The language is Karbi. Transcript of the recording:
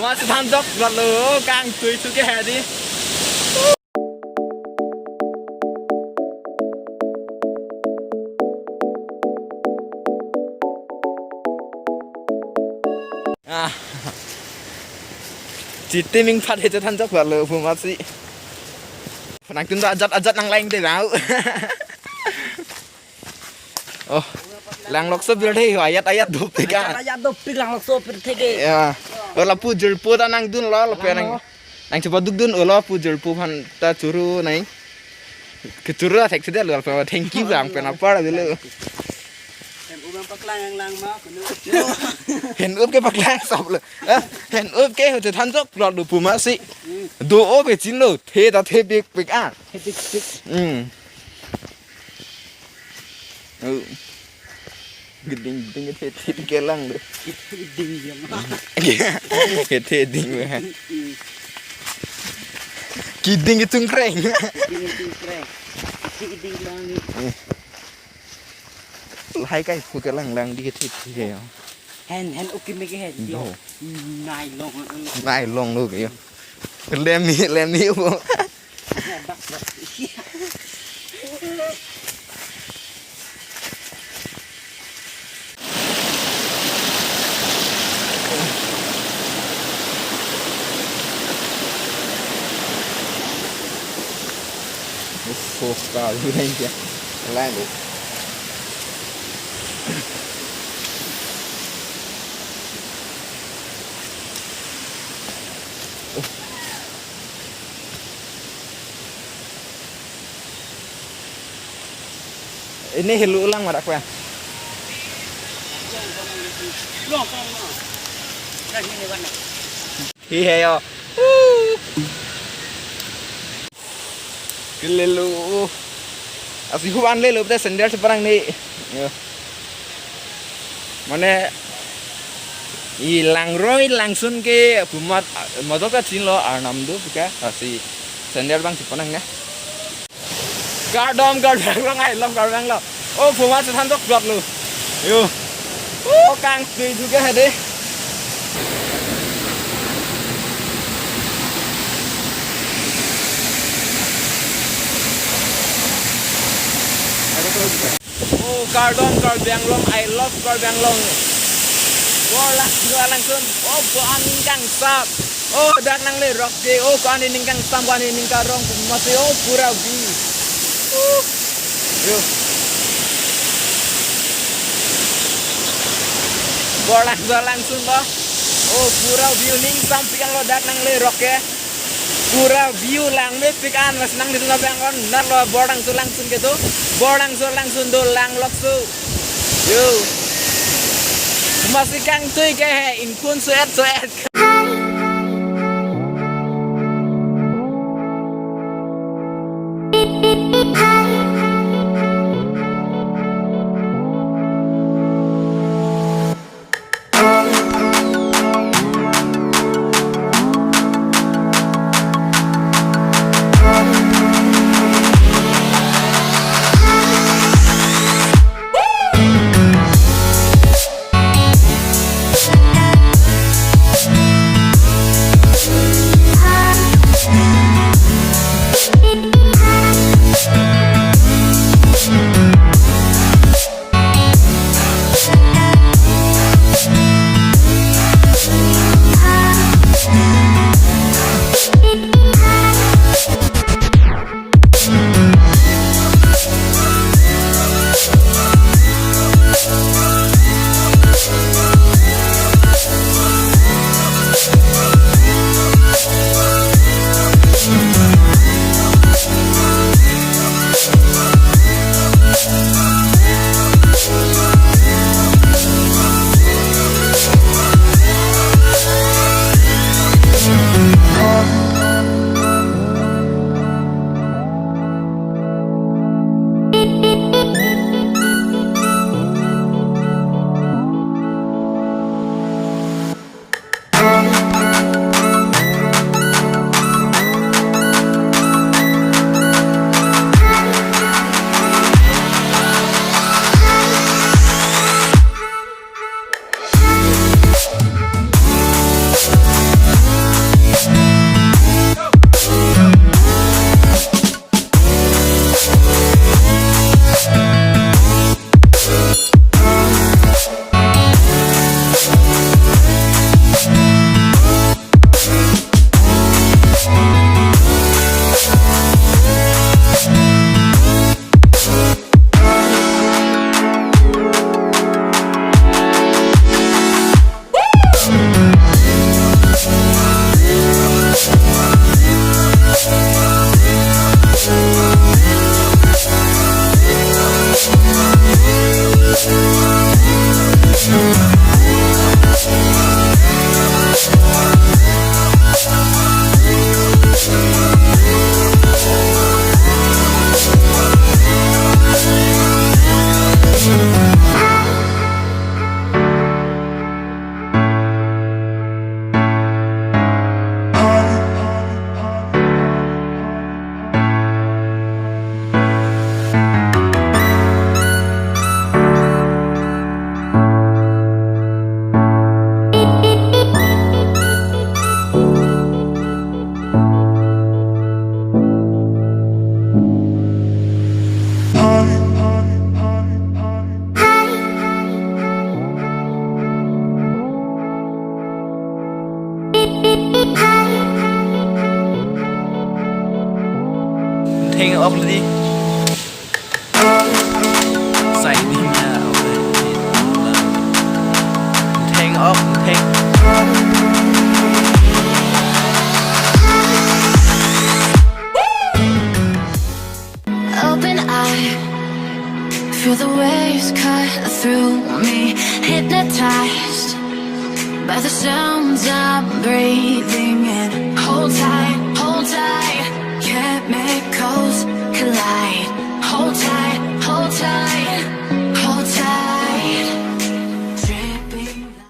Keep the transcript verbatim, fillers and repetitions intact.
Mas than jok lo, kangtui thu ke hedi. Ah. Chiti ming phat he chethan jok lo pu masi. Nangtum ta ajat ajat nang lain te bang. Oh. Langlokso birthe ho, ayat ayat dopik ah. Ayat dopik, langlokso birthe ke. Ya. Oh, lapu jirpo ta nangdun lo, lapu nang. Nang coba dukdun, oh, lapu jirpo aphan ta churu nang. Kechuru athek sede lo, lapu thank you bang pen apar dulu. Hen-up paklang lang ma, kunu. Hen-up ke paklang sap lo. Eh, hen-up ke ho chethan jok lo pu masi. Do-o ke chinlo, the ta thepikpik ah. Thepikpik. Hmm. Oh. Giding, giding, kethe, kethe kelang lo. Giding yang. Kethe ding lo. Giding kechungkreng. Giding kechungkreng. Giding lang ni. Lahai kai pu kelang lang di kethe, kethe ya. Hen, hen, okay, make hen. Do. Nai long. Nai long lo ke yo. Lem ni, lem ni bo. Uff, uff, ka lu nang ya. Lain deh. Ini helu ulang marak ya. Hi he yo. Kelelo. Asi huan lelo te sandal separang ni. Yo. Mane, i langroi langsun ke pumat, majoka chinlo arnam do pika, asi sandal bang si ponang ne. Kardom, Karbi Anglong, I love Karbi Anglong. Oh, pumat chethan jok lo. Yo. Oh, kangtui thu ke hedi. Oh, kardom, Karbi Anglong, I love Karbi Anglong. Bor langsun, langsun. Oh, ko-an ning kangsam. Oh, dak nanglerok ke. Oh, ko-an ning kangsam, ko-an ning karong. Masi, oh, pura view. Oh. Yo. Bor langsun, langsun ba. Oh, pura view ning sampik an lo dak nanglerok ke. Pura view langmepik an, mas nang di tuna bang on, nat lo bor langsun langsun ke do, bor langsun langsun do langlokso. Yo. Masi kangtui ke he, ingkun suet suet. Theng off lagi. Sai ni ya. Theng off, theng. Open eye, feel the waves cut through me. Hypnotized by the sounds I'm bringing.